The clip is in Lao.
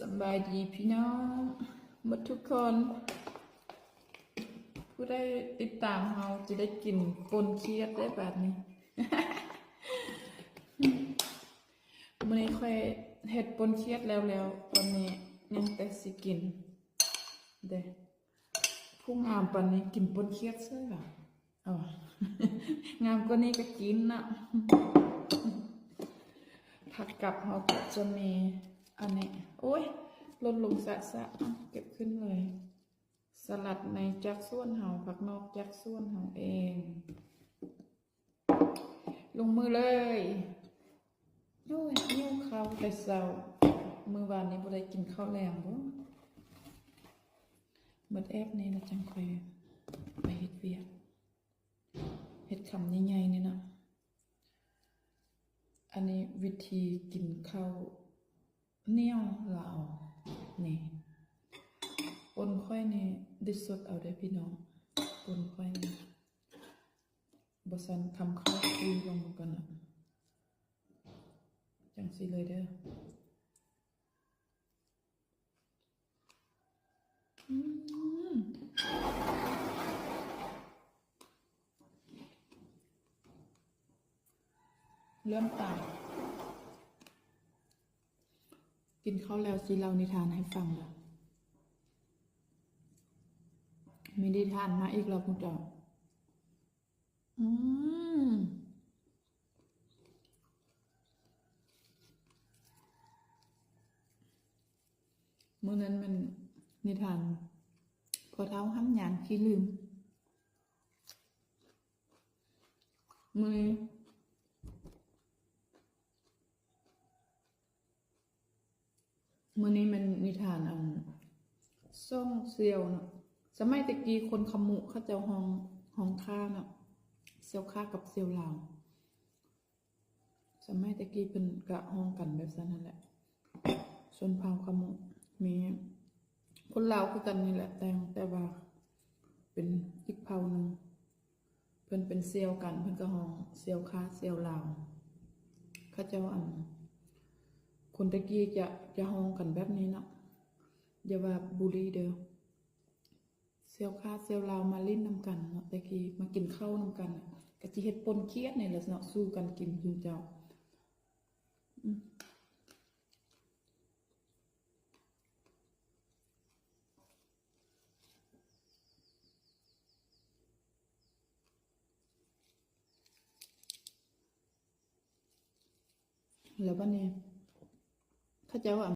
ສະບາຍດີພີ່ນ້ອງໝົດທຸກຄົນ ຜູ້ໃດຕິດຕາມເຮົາຈະໄດ້ກິນປົ່ນຂຽດເດ້ບາດນີ້. ມື້ນີ້ຂ້ອຍເຮັດປົ່ນຂຽດແລ້ວໆ ຕອນນີ້ຍັງແຕ່ຊິກິນເດ້. ຜູ້ງາມປານນີ້ກິນປົ່ນຂຽດເສີຍຫວາ? ເອົາ ງາມກວ່ານີ້ກໍກິນເນາະ. ຜັກກັບເຮົາກໍຈະມີອັນນີ້ ໂອ້ຍ ຫຼົ່ນລົງສະໆ ເກັບຂຶ້ນເລີຍ. ສະຫຼັດໃນຈາກສວນເຮົາ ຜັກນອກຈາກສວນເຮົາເອງ. ລົງມືເລີຍ. ໂອ້ຍ ຫິວເຂົ້າແຕ່ເຊົ້າ ມື້ວານນີ້ບໍ່ໄດ້ກິນເຂົ້າແລງບໍ? ໝົດແອບນີ້ລະຈັ່ງຄ່ອຍໄປເຮັດວຽກ ເຮັດຄຳໃຫຍ່ໆນີ້ນະ. ອັນນີ້ວິທີກິນເຂົ້າໜຽວລາວນີ້ ປົ່ນຂ້ອຍນີ້ໄດ້ສົດເອົາເດີ້ພີ່ນ້ອງ ປົ່ນຂ້ອຍນີ້. ບໍ່ຊັ້ນຄຳເຂົ້າຄຸຍລົງກັນນະ ຈັ່ງຊີ້ເລີຍເດີ້. ອືມ ເລີ່ມຕາຍ. ກິນເຂົ້າແລ້ວຊິເລົ່ານິທານໃຫ້ຟັງເດີ້. ມີນິທານມາອີກແລ້ວພວກເຈົ້າ. ອືມ ມື້ນັ້ນແມ່ນນິທານພໍ່ເຖົ້າຫ້າມຍານຂີ້ລືມ. ມື້ນີ້ ມື້ນີ້ແມ່ນນິທານ ອັນ ສອງສ່ຽວເນາະ. ສະໄໝແຕ່ກີ້ຄົນຂະມຸເຂົາເຈົ້າຮ້ອງ ຮ້ອງຂ້າເນາະ ສ່ຽວຂ້າກັບສ່ຽວລາວ. ສະໄໝແຕ່ກີ້ເພິ່ນກະຮ້ອງກັນແບບຊັ້ນຫັ້ນແຫຼະ. ຊົນເຜົ່າຂະມຸ ມີຄົນລາວຄືກັນນີ້ແຫຼະ ແຕ່ ແຕ່ວ່າເປັນອີກເຜົ່າໜຶ່ງ. ເພິ່ນເປັນສ່ຽວກັນ ເພິ່ນກໍຮ້ອງສ່ຽວຂ້າສ່ຽວລາວ. ເຂົາເຈົ້າ ອັນ ຄົນແຕ່ກີ້ຈະ ຈະຮ້ອງກັນແບບນີ້ເນາະ. ຢ່າວ່າບູລີເດີ້. ສ່ຽວຂ້າສ່ຽວລາວມາຫຼິ້ນນຳກັນເນາະ ແຕ່ກີ້ມາກິນເຂົ້ານຳກັນ ກໍຊິເຮັດປົ່ນຂຽດນີ້ແຫຼະເນາະ ສູ່ກັນກິນຈຸມເຈົ້າ. ອືມ ແລ້ວບັດນີ້ເຂົາເຈົ້າວ່າ